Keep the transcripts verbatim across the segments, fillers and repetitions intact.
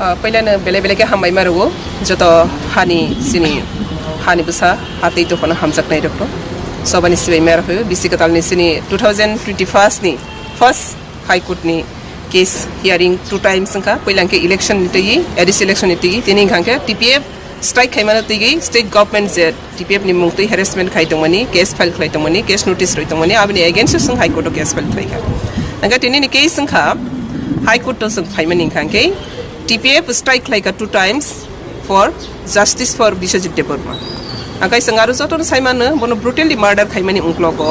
Ah, puilano belai belai khe hambai ma rwo joto hani chini hani bwsa hatwi tophano hamjaknai rokno. Sobani sibai ma rokho bisi kwtalni chini two thousand twenty-first ni first High Court ni case hearing two times wngkha. Puila hwnkhe election ni twi, A D C election ni twi, tini hwnkha hwnkhe T P F strike khaimano twi state government je T P F ni mung twi harassment khai tongmani, case file khlai tongmani, case notice rwi tongmani, aboni against o chwng High Court o case file khlai kha. Hwnkhe tini ni case wngkha High Court o chwng phaimani hwnkha hwnkhe T P F strike khlai kha two times for justice for Biswajit Debbarma. Hwnkhe chwng aro jotono sai mano, bono brutally murder khaimani ungklogo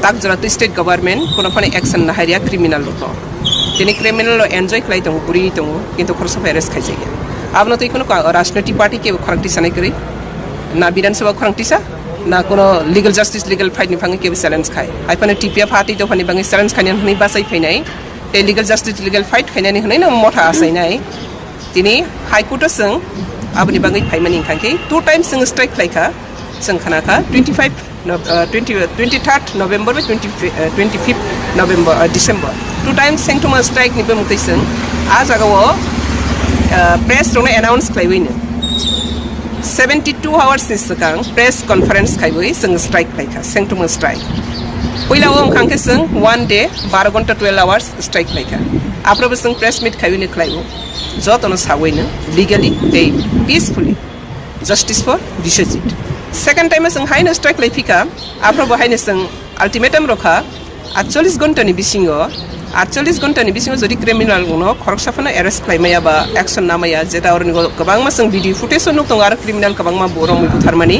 tak jora twi state government kono phano action nahai riya criminal rokno. Tini criminal rok enjoy khlai tongo, buri tongo, kintu khoroksa phai arrest khaijak ya. Abono twi kheno ka-, rajnoitik party kebo khorang tisanai kwrwi. Na Bidhan Sabha khorang tisa, na kono legal justice, legal fight ni bangwi kebo challenge khai. Hai phano T P F hati dophani bangwi challenge khainani hwnwi bachai phainai. Tei legal justice, legal fight khainani hwnwi no motha achainai. Tini High Court o chwng aboni bagwi phaimani hwnkha khe two times chwng strike khlai kha, chwng khna kha twenty-five no-, uh, twenty, twenty-third November bai twenty, uh, twenty-fifth November, uh, December. Two times sengthoma strike ni bwmwtwi chwng a jagao, uh, press rokno announce khlaiwi no seventy-two hours ni swkang press conference khaiwi chwng strike khlai kha, sengthoma strike. Puila o wngkha khe chwng one day baro ghonta twelve hours strike khlai kha. Aphrobo chwng press meet khaiwi no khlai o. Jotono sawi no legally tei peacefully justice for Biswajit. Second time chwng haino strike lai phika, aphro bo haino chwng ultimatum rokha, atchollis ghonta ni bisingo, atchollis ghonta ni bisingo jodi criminal no khoroksa phano arrest khlai maya ba action na maya, jeta oroni go kwbangma chwng video footage o nuk tongo, aro criminal kwbangma bo romwi butharmani.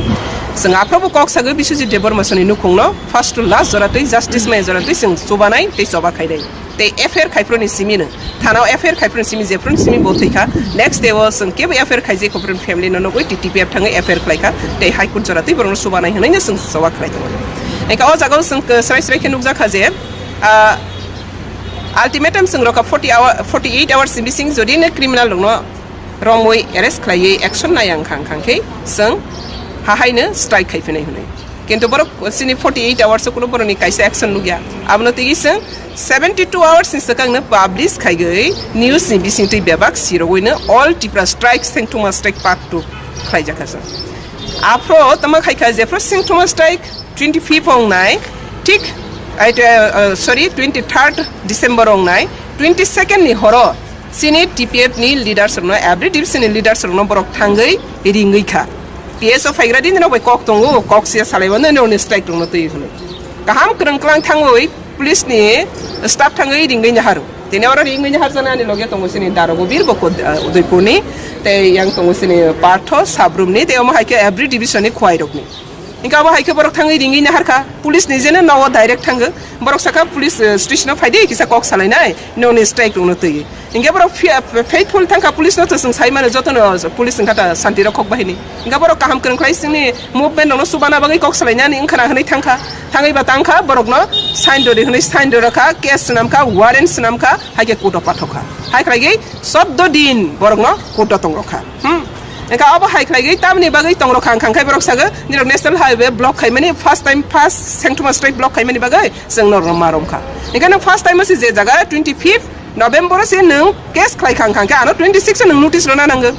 Chwng aphro bo kok sagwi Biswajit Debbarma soni nukhung no first to last jora twi justice maya jora twi chwng chubanai tei choba khainai. Tei F I R khaiphru ni simi no, thana o F I R khaiphru ni simi, jephru ni simi bo thwi kha. Next day o chwng kebo F I R khaijak, khopru ni family no nugwi T P F thangwi F I R khlai kha. Tei High Court jora twi borok no chubanai hwnwi no chwng choba khlai tongo. Engkha o jaga o chwng, uh, srai srai khe nukjak kha je, uh, ultimatum chwng rokha forty hour, forty-eight hours ni bising jodi no criminal rok no romwi arrest khlaiwi action nai ang khang khang khe chwng hahai no strike khai phinai hwnwi. Kintu borok chini forty-eight hours o kuno borok ni kaisa action nukya. Abono twi chwng seventy-two hours ni swkang no publish khaigwi news ni bising twi bebak sirogwi no All Tripura Strike, Sengthuma Strike Part two khlaijak kha chwng. Aphro tama khai kha jephru Sengthuma Strike twenty-fifth ong nai, thik, ai, uh, sorry, twenty-third December ong nai, twenty-second ni horo chini T P F ni leaders rokno, every division ni leaders rokno borok thangwi ringwi kha. P S O phaigra din rok bai kok tongo, kok sia salai mano, nini strike rokno twi hwnwi. Kaham kwrwng kwlang thangwi police ni staff thangwi ringwi naharu. Tini oro ringwi nahar jana ani loge tongo chini Darogo Bir Boko, uh, Udaipur ni, tei yang tongo chini Partho Sabrum ni, tei omo hai khe every division ni khwai rokni. Hingke abo hai khe borok thangwi ringwi naharkha, police ni jeno nogo direct thango. Borok sakha police, eh, station o phaidi kisa kok salainai, noni strike rokno twi. Hingke borok fia-, faithful thangkha police no, to chwng sai mano jotono police wngkha ta santi rok kok bahini. Hingke borok kaham kwrwng khlai chwngni movement rokno chubana bagwi kok salainani wngkhana hwnwi thangkha. Thangwi ba tangkha borokno sign rwdi hwnwi sign rwkha, case swnamkha, warrant swnamkha, hai khe court o pathokha. Hai khlaiwi soddo din borokno court o tongrokha. Hmm. Engkha obo hai khlaiwi tamni bagwi tongrokha, wngkha khe borok sago, nirok national highway block khaimani first time, first Sengthuma strike block khaimani bagwi chwng norokno ma romkha. Engkha nang first time o se je jaga twenty fifth November o se nwng case khlai kha, wngkha khe ano twenty six o nwng notice rwna nango.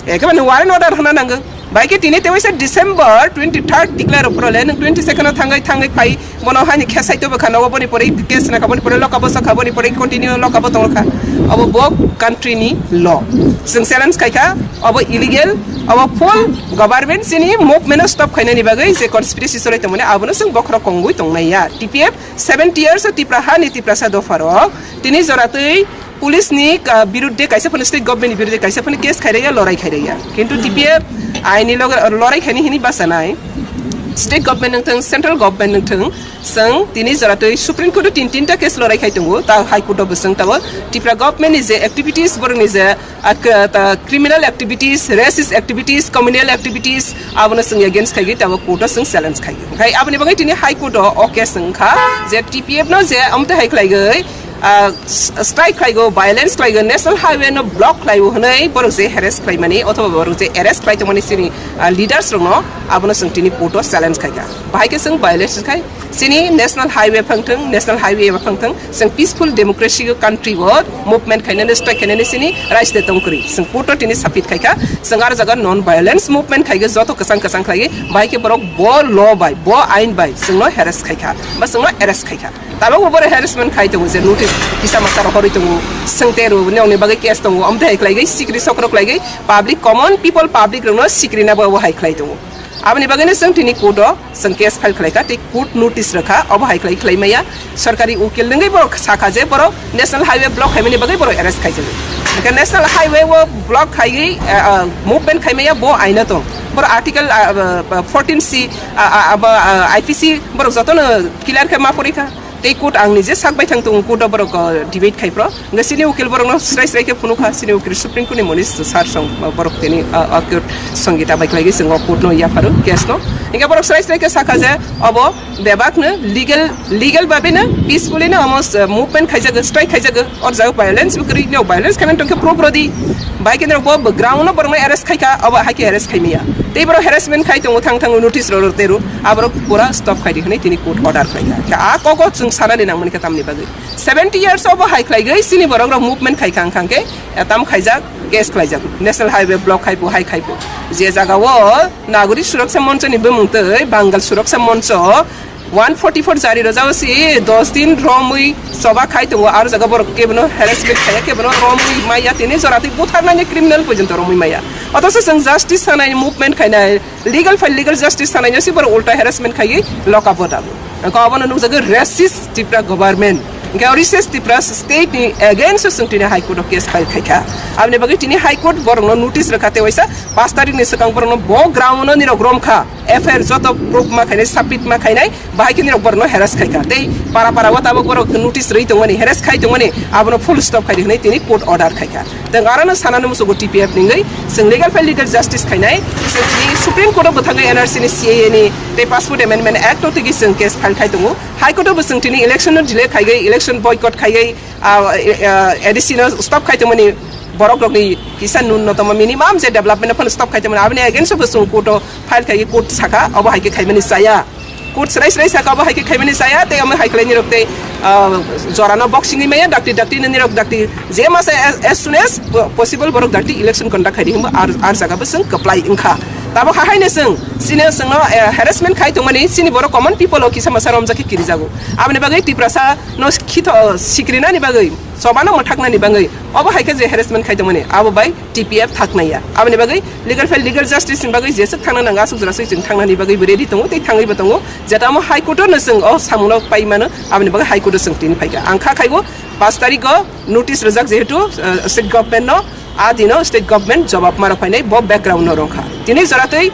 Ekhe ba nwng warrant order rwna nango. Bai khe tini tewaisa December twenty third declare rw phuru le nwng twenty second o thangwi thangwi phai. Bono haini khe saito bwkha nogo, boni pore case nakha, boni pore lokabo sakha, boni pore continue lokabo tongkha. Obo bo country ni law. Chwng challenge khaikha, obo illegal, obo full government chini movement no stop khainani bagwi je conspiracy cholai tongmani, abono chwng bokhorok kongwi tongnai ya. T P F seventy years o Tipra hani Tiprasa dopha rok tini jora twi police ni, ah, birudde kaisa phano state government ni birudde kaisa phano case khairaya, lorai khairaya. Kintu T P F aini loge lorai khaini hini bachanai. State government nung thung, central government nung thung, chwng tini jora twi Supreme Court o tin tinta case lorai khai tongo, ta High Court o bo chwng tabok Tripura government ni je activities, borok ni je, ah, k-, ta criminal activities, racist activities, communal activities, abono chwng against khai tabok court o chwng challenge khai. Khai aboni bagwi tini High Court o o case wngkha je T P F no je amte hai khlaiwi, ah, s-, strike khlaigo, violence khlaigo, national highway no block khlaigo hwnwi borok je harass khlaimani othoba borok je arrest khlai tongmani chini, ah, leaders rokno abono chwng tini court o challenge khaikha. Bahai khe chwng violence khai, Chini national highway phangthang, national highway phangthang, sing peaceful democracy country o movement khainani, strike khainani chini rights de tongkri. Sing court o tini submit khaikha, sing ar jaga non violence movement khaigwi joto kwchang kwchang khlaiwi, bai khe borok bo law bai, bo ain bai, singno harass khaikha, ba singno arrest khaikha. Tabuk bo borok harassment khai tongo je notice kisa masa rok horwi tongo, sing tei rw nokni bagwi case tongo, amtwi hai khlaigwi sikri sokrok khlaigwi public, common people, public rokno sikri na bo hai khlai tongo. Aboni bagwino chwng tini court o chwng case file khlaikha tei court notice rwkha, obo hai khlai khlai maya. Sorkari ukil nungwi borok sakha je borok national highway block khaimani bagwi borok arrest khaijago. Hwnkhe national highway o block khaiwi, eh, eh, movement khaimaya bo aina tong. Borok article, ah, ah, fourteen C, ah, ah, abo, ah, I P C borok jotono clear khe ma porikha. Tei court ang nije sak bai thang tongo, court o borok, ah, debate khai pro. Hingke sini ukil borokno srai srai khe phunukha, sini ukil Supreme Court ni moni sar song, borok tini, ah, ah, court songita bai khlaigwi chwng o court no yapharo case no. Hingke borok srai srai khe sakha je obo bebak no legal, legal babe no peacefully no omo, ah, movement khaijago, strike khaijago, or jago violence bo kwrwi no violence khaimani tongkhe proof rodi. Bai khe bo ground no borokno arrest khaikha, obo hai khe arrest khaimaya. Tei borok harassment khai tongo thang thang notice rw rw tei rw, aborok pura stop khai di hwnwi tini court order khlaikha. Khe a kok o chwng sanani nangmani khe tamni bagwi. Seventy years obo hai khlaigwi chini borok rok movement khai khang khang khe, eh, tam khaijak, case khlaijak, national highway block khai bo hai khai bo. Je jaga o Nagori Suraksha Moncho ni bumung twi Bangal Suraksha Moncho one forty four jari rojak si dos din romwi choba khai tongo, aro jaga borok kebono harassment khaiya, kebono romwi maya, tini jora twi butharnani criminal porjonto romwi maya. Othocho chwng justice sanai movement khainai, legal file, legal justice sanai no si borok ulta harassment khaiwi lock up o dago. Hwnkhe obono nukjago racist Tripura government. Hwnkhe o racist Tripura state ni against o chwng tini High Court o case file khaikha. Aboni bagwi tini High Court borokno notice rwkha tei waisa paanch tarikh ni swkang borokno bo ground no nirok romkha. F I R joto proof ma khainai, submit ma khainai, bahai khe nirok borokno harass khaikha. Tei para para o tabuk borok notice rwi tongmani, harass khai tongmani, abono full stop khai di hwnwi tini court order khaikha. Tei arano sanani musugo T P F ningwi chwng legal file, legal justice khainai, chwng tini Supreme Court o bwthagwi N R C ni C A A ni tei Passport Amendment Act o tigi chwng case file khai tongo. High Court o bo chwng tini election no delay khaigwi, election boycott khaigwi, ah, ah, A D C no stop khai tongmani, borok rokni kisa nunnotomo minimum je development no phano stop khai tongmani, aboni against o bo chwng court o file khai court saka obo hai khe khaimani chaya. Court srai srai saka obo hai khe khaimani chaya, tei omo hai khlaini rok tei, ah, jorano boxing ni maya, dakti dakti nini rok dakti je masa as, as soon as po-, possible borok dakti election conduct khai di hwnba ar, ar jaga bo chwng kwplai wngkha. Tabuk hahaino chwng chini chwngno, eh, harassment khai tongmani chini borok common people o kisa masa romjak khe kirijago. Aboni bagwi Tiprasa no khitho, sikrinani bagwi, chobano mwthaknani bagwi, obo hai khe je harassment khai tongmani, abo bai T P F thaknai ya. Aboni bagwi legal file, legal justice ni bagwi jeswk thangna nango, aswk jora swk chwng thangnani bagwi bo ready tongo tei thangwi bo tongo. Jeta omo High Court o no chwng o samungno pai mano, aboni bagwi High Court o chwng tini phaikha. Ang kha khaigo paanch tarikh o notice rwjak jehetu, uh, state government no, a dino state government jobab ma rok phainai, bo background no rwngkha. Tini jora twi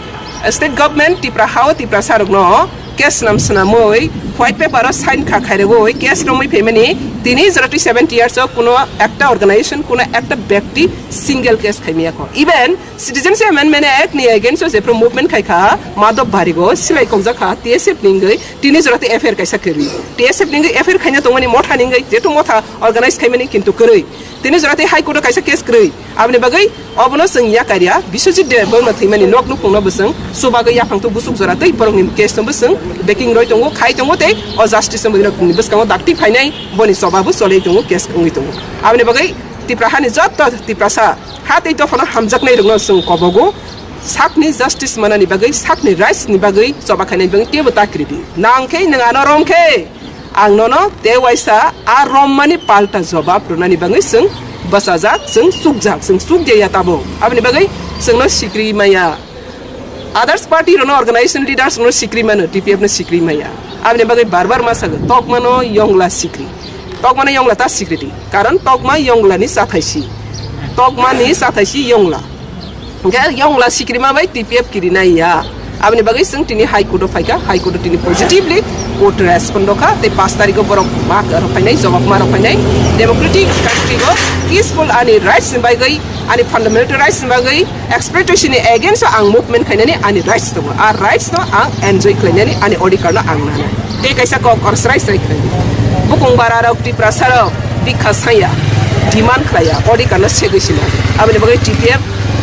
state government Tipra ha o Tiprasa rokno case swnam swnamwi white paper o sign kha khairogwi case romwi phaimani tini jora twi seventy years o kuno ekta organization, kuno ekta byakti single case khaimaya kho. Even Citizenship Amendment Act ni against o jephru movement khai kha, Madhav Barik o silai kokjak kha T S F ni wngwi, tini jora twi F I R kaisa kwrwi. T S F ni wngwi F I R khaina tongmani motha ni wngwi, jehetu motha organize khaimani kintu kwrwi. Tini jora twi High Court o kaisa case kwrwi. Aboni bagwi obono chwng yakarya, Biswajit Debbarma thwimani nok nukhungno bo chwng chubagwi yaphang twi busuk jora twi borokni case no bo chwng backing roi tongo, khai tongo tei o justice no bo nini bwskango dakti phainai boni choba bo cholwi tongo, case wngwi tongo. Aboni bagwi Tipra hani jotto Tiprasa ha tei dophano hamjaknai rokno chwng kobogo, sakni justice manani bagwi, sakni rights ni bagwi choba khainai bagwi teibo ta kiridi. Nang khe nwng ano rom khe, ang nono tei waisa a rommani palta jobab rwnani bagwi chwng bwchajak, chwng chukjak, chwng chukjaya tabuk. Aboni bagwi chwngno sikri maya. Others party rokno, organization leaders rokno sikri mano, T P F no sikri maya. Aboni bagwi bar bar ma sago, tokmano yongla sikri. Tokmano yongla ta sikri di. Karon tokma yongla ni chathaisi. Tokma ni chathaisi yongla. Hingke yongla sikrima bai T P F kirinai ya. Aboni bagwi chwng tini High Court o phaikha, High Court o tini positively court respond rokha, tei paanch tarikh o borok ma rok phainai, jobab ma rok phainai, democratic country o peaceful ani rights ni bagwi, ani fundamental rights ni bagwi, exploitation ni against o ang movement khainani ani rights tongo. A rights no ang enjoy khlainani ani odhikar no ang nanai. Tei kaisa kok or srai srai khlai. Bukung bara rok, Tiprasa rok bikha saya demand khlaiya, odhikar no segwi sina. Aboni bagwi T P F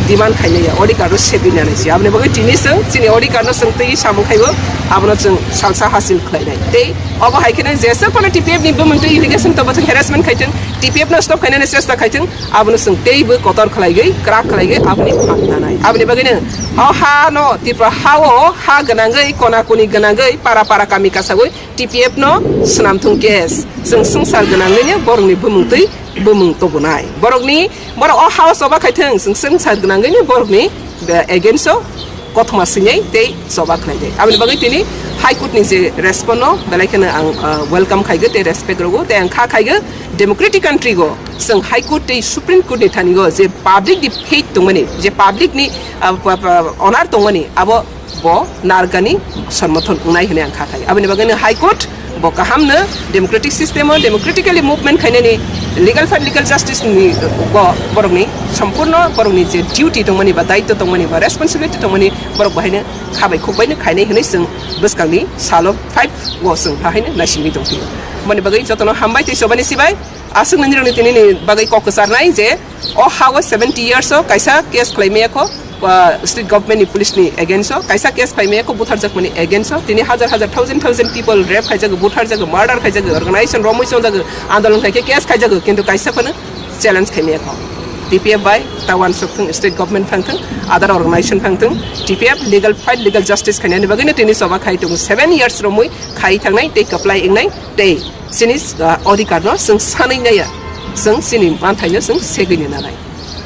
demand khainai ya, odhikar no sebinani se. Aboni bagwi tini chwng chini odhikar no chwng twi samung khaibo, abono chwng salsa hasil khlainai. Tei obo hai kheno jesa phano T P F ni bumung twi allegation tobo thang, harassment khaithwng, T P F no stop khainani chesta khaithwng, abono chwng teibo kotor khlaigwi, kwrak khlaigwi aboni phan nanai. Aboni bagwino o ha no Tripura ha o ha gwnangwi, kona koni gwnangwi, para para kami kasagwi T P F no swnam thung case. Chwng swngchar gwnangwino borokni bumung twi bumung tubunai. Borokni, borok o ha o choba khaithwng, chwng swngchar gwnangwino borokni, be, against o kothoma swinai tei choba khlainai. Aboni bagwi tini High Court ni je response no belai kheno ang, ah, welcome khaigo tei respect rogo tei ang kha khaigo democratic country go chwng High Court tei Supreme Court ni thani go je public ni faith tongmani, je public ni, ah, pa-, pa-, honor tongmani abo bo nargani somorthon wngnai hwnwi ang kha khai. Aboni bagwi no High Court bo kaham no democratic system o democratically movement khainani legal fight, legal justice ni bo borokni sompurno borokni je duty tongmani ba daitto tongmani ba responsibility tongmani borok bahaino khabai khukbai no khainai hwnwi chwng bwskangni salo five o chwng hahaino naisingwi tongphio. Aboni bagwi jotono hambai tei chobani sibai. Aswk nini rokni tini ni bagwi kok kwcharnai je o ha o seventy years o kaisa case khlai maya kho, ah, state government ni police ni against o, kaisa case khlai maya kho butharjakmani against o. Tini hajar hajar, thousand thousand people rape khaijago, butharjago, murder khaijago, organization romwi chonjago, andolon khaikhe case khaijago, kintu kaisa phano challenge khai maya kho. T P F bai ta wansuk thung, state government phang thung, other organization phang thung, T P F legal fight, legal justice khainani bagwi no tini choba khai tongo. Seven years romwi khai thangnai tei kwplai wngnai tei chini, ah, odhikar no chwng sanwi naiya, chwng chini manthai no chwng segwi ni nanai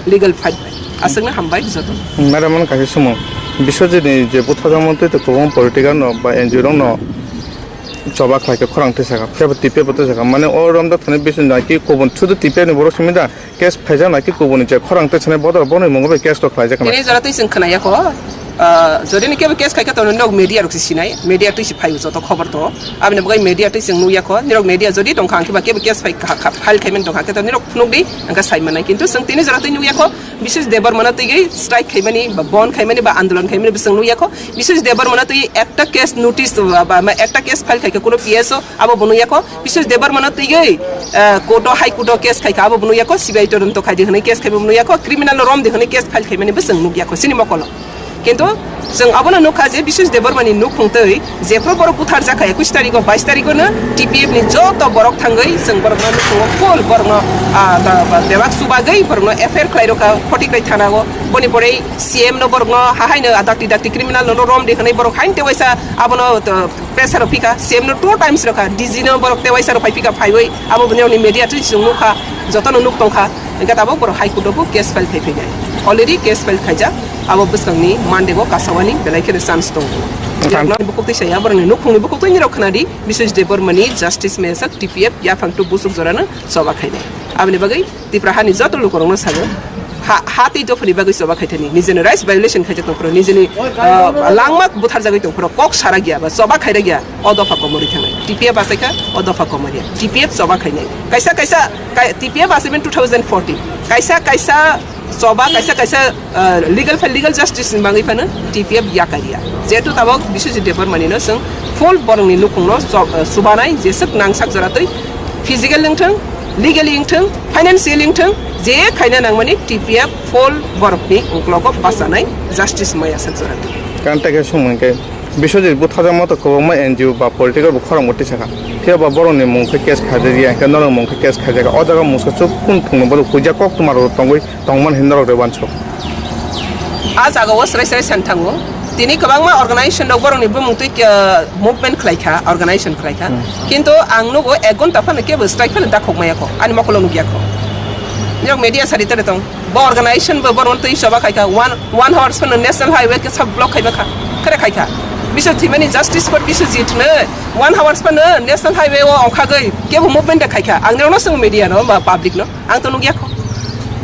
legal fight bai. Aswkno hambai joto. Madam, ano kaisa sumung. Biswajit ni je butharjakma twi kwbangma political no ba N G O rok no choba khlai khe khorang twi saka, phiya bo T P F bo twi saka. Mane o romda thani bising nai ki kubun sudu T P F ni borok simi da case phaijak nai ki kubun ni je khorang twi sanai bodol bonoi mungo bai case to khlaijak nai. Tini jora twi chwng khwnaya kho. Ah, jodi ni kebo case khai khe to nok media rok se sinai, media twi se phai joto khobor to. Aboni bagwi media twi chwng nukya kho, nirok media jodi tongkha ang khe ba kebo case phai kha, kha, file khai mani tongkha khe to nirok phunuk di, ang khe sai manai. Kintu chwng tini jora twi nukya kho, Biswajit Debbarma no twi strike khai mani ba bon khai mani ba andolon khai mani bo chwng nukya kho. Biswajit Debbarma no twi ekta case notice ba, ba, ma ekta case file khai khe kuno P S O abo bo nukya kho. Biswajit Debbarma no twi, eh, court o, High Court o case khai kha abo bo nukya kho. C B I todonto khai di hwnwi case khai bo nukya kho. Criminal no rom di hwnwi case file khai mani bo chwng nukya kho chini mokolo. Kintu chwng abono nukha je Biswajit Debbarma ni nukhung twi jephru borok buthar jakha ekush tarikh o, bais tarikh o no T P F ni joto borok thangwi chwng borok no nukhung o full borok no, ah, ta-, ba, bebak chubagwi borok no F I R khlai rokha Khotiklai thana o. Boni pore C M no borok no hahai no dakti dakti criminal no rom di hwnwi borok hain tewaisa abono, to, pressure rok phika, C M no two times rokha, D G no borok tewaisa rok phai phika phaiwi abo bini media twi chwng nukha, joto no nuk tongkha. Hingke tabok borok High Court o bo case file khai phainai. Already case file khaijak, abo bwskangni Monday o kasawani belai kheno chance tongo. Tang- Nirokni bukhuk twi saya, borokni nukhungni bukhuk twi nirok khna di, Biswajit Debbarma ni justice mesak T P F yaphang tu busuk jorano choba khainai. Aboni bagwi Tipra hani joto lukurokno sago, ha, ha tei dophani bagwi choba khaithani, nijeni rights violation khaijak tongphuru, nijeni, ah, langma butharjagwi tongphuru, kok sarakya ba choba khairakya, o dopha komorwi thangnai. T P F achaikha, o dopha komorya. T P F choba khainai. Kaisa, kaisa, kai-, T P F achaimani two thousand fourteen. Kaisa, kaisa choba, kaisa, kaisa, ah, legal file, legal justice ni bagwi phano T P F yakarya. Jehetu tabok Biswajit Debbarmani no chwng full borokni nukhungno cho-, ah, chubanai, jeswk nangsak joratwi physical wngthwng, legally wngthwng, financially wngthwng, je khaina nangmani T P F full borokni uklogo bachanai justice maya sak joratwi. Kan tei khe sumung khe Biswajit butharjakma to kwbangma N G O ba political bo khorang bo tisakha. Phiya ba borokni mung khe case khaijak ya, hingkhe norok mung khe case khaijak. O jaga mungsa chuk kung thungno borok huijak kok twma rok tongwi tongmani hinwi norok rw uansuk. A jaga o srai srai san thango. Tini kwbangma organization rok borokni bumung twi, ah, movement khlai kha, organization khlai kha. Hmm. Kintu ang nugo ek ghonta phano kebo strike phano dakhok maya kho, ani mokolo nukya kho. Nirok media sari tere tong. Bo organization bo borokno twi choba khai kha, one, one hours phano national highway kisa block khai kha, khere khai kha. Biswajit thwimani justice for Biswajit no one hours phano national highway o ongkhagwi kebo movement da khai kha. Ang nirokno swngo media no ba public no, ang to nukya kho.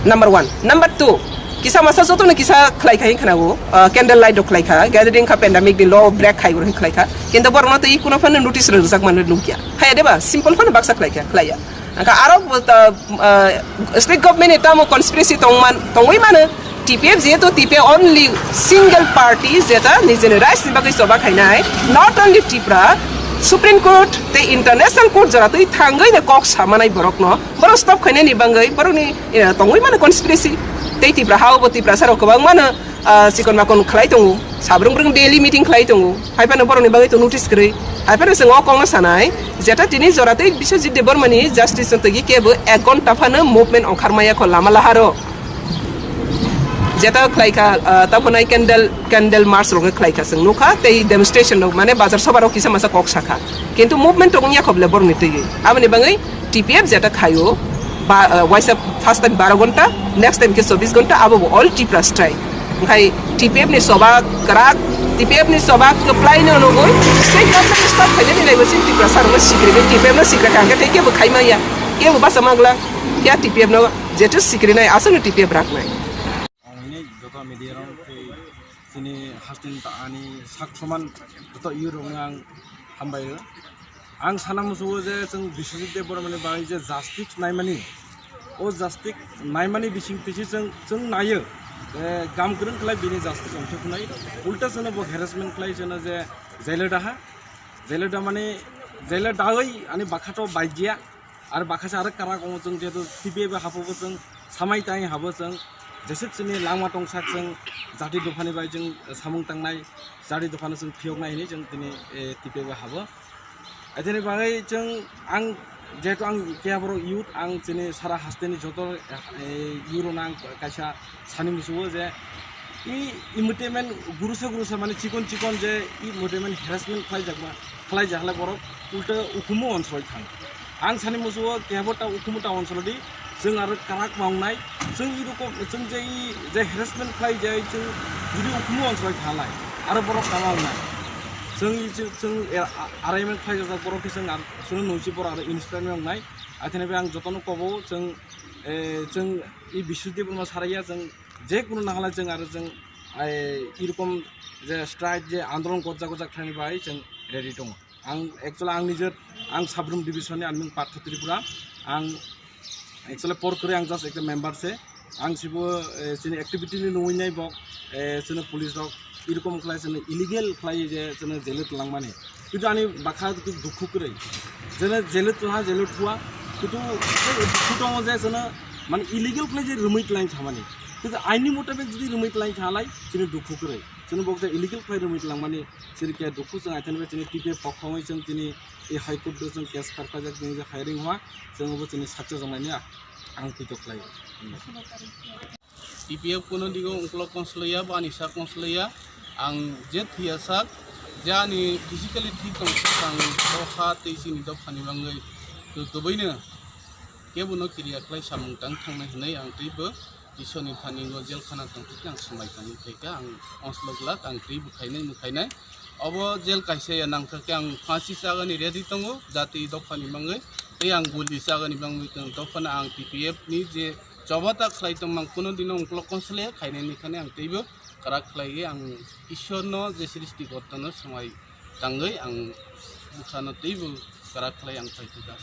Number one. Number two, kisa masa jotono kisa khlai kha hinwi khwnago, ah, candle light rok khlai kha, gathering kha pandemic ni law break khai bo hinwi khlai kha. Kintu borokno twi kuno phano notice rwjak mano nukya. Haya deba, simple phano baksa khlai kha, khlai ya. Angkha aro bo ta, ah, state government ni tamo conspiracy tongman, tongwi mano, T P F jehetu T P F only single party jeta nijeni rights ni bagwi choba khainai, not only Tripura, Supreme Court tei International Court jora twi thangwi no kok samanai borokno, borok stop khainani bagwi borokni, eh, tongwi mano conspiracy. Tei Tipra hao bo Tiprasa rok kwbangma no, ah, chikon makon khlai tongo, sabrung brung daily meeting khlai tongo, hai phano borok ni bagwi to notice kwrwi, hai phano chwng o kok no sanai, jeta tini jora tei Biswajit Debbarma ni justice no twi kebo ek ghonta phano movement ongkhar maya kho lama laharo. Jeta khlai kha, ah, ta phano candle, candle march rok khlai kha chwng nukha, tei demonstration rok mane bazar soba rok kisa masa kok sakha, kintu movement rok wngya kho bole borok ni twi, aboni bagwi T P F jeta khaio, ba, ah, waisa first time baro ghonta, next time khe chobbish ghonta, abo bo all Tipra strike. Khai T P F ni soba kwrak, T P F ni soba kwplai no nugwi state government stop khainani naibo sin Tiprasa rokno sikri bai T P F no sikra kha, hwnkhe tei kebo khai maya, kebo basa magla, ya T P F no jeto sikri nai, aswkno T P F rak nai. Ang hwnwi joto media rok tei chini hasteni ta ani sak soman joto youth rokno ang hambai rw. Ang sana musugo je chwng Biswajit Debbarmani bagwi je justice naimani, o justice naimani bising tisi chwng, chwng naiyo, eh, gam kwrwng khlai bini justice ongthoknai. Ulta chwngno bo harassment khlai chwngno je jailo daha, jailo da mani jailo dawi ani bakhato baijiya. Ar bakhaisa arwk kwrak wngo chwng, jehetu T P F bai haphubo chwng, samai tai habo chwng, jeswk chini langma tongsak chwng, jati dophani bai chwng samung tangnai, jati dophano chwng phiyoknai hinwi chwng tini, eh, T P F bai habo. Aithani bagwi chwng ang, jehetu ang keha borok youth, ang chini sara hasteni joto, eh, youth rokno ang kaisa sani musugo je i, i motemen gurusa gurusa mane chikon chikon je i motemen harassment khlaijakma, khlaijakle borok ulta ukumu onsoloi thang. Ang sani musugo kebo ta ukumu ta onsolodi, chwng aro kwrak ma wngnai, chwng i rokom, chwng je i je harassment khlai je chwng jodi ukumu onsoloi thalai, aro borok kama wngnai. Chwng i chwng, chwng, eh, a-, arraimen khlaijak borok khe chwng ar, chwng nungsi borok aro inspire ma wngnai. Athene be ang jotono kobo chwng, eh, chwng i Biswajit Debbarma saraiya chwng je kunu nahala chwng aro chwng, ai, irokom je strike je andolon gojak gojak thani bai chwng ready tongo. Ang actually ang nije ang Sabrum division ni, ani mung Partha Tripura. Ang actually por kwrwi, ang just ekta member se. Ang sibo, eh, chini activity ni nungwi nai bok, eh, chini police rok irokom khlai chini illegal khlai je chini jelo twlangmani. Kintu ani bakha tu dukhu kwrwi. Jene jelo twla, jelo thua. Kintu dukhu tongo je chini mane illegal khlai je rwmwi twlang thamani. Kintu aini motabek jodi rwmwi twlang thalai chini dukhu kwrwi. Chini bok je illegal khlai rwmwi twlangmani chini khe dukhu chwng aithani bai chini T P F pokha wngwi chwng tini e High Court o chwng case file khlaijak, tini je hearing hwa chwng obo chini sakcha jonglaini ang twitok khlai. T P F kuno digo ungkolog konsolaiya, bo ani sak konsolaiya. Ang je thwiya sak, je ani physically thik tong sak, ang dopha tei chini dophani bagwi kwbwino kebono kiriya khlai samung tang thangnai hwnwi ang teibo Iswrni thani o jel khana tong thik ang swmai tangwi phaikha, ang onslok glak, ang teibo khainai mwkhainai. Obo jel kaisa ya nangkha khe ang phasi chagani ready tongo, jati dophani bagwi. Tei ang guli chagani bagwi tong dophano ang T P F ni je choba ta khlai tongmang, kuno dino ungkolog konsolaiya khainani khani ang teibo kwrak khlaiwi ang Ishwarno je srishti gortano swmai tangwi ang bwkhano teibo kwrak khlai ang phai khe kha.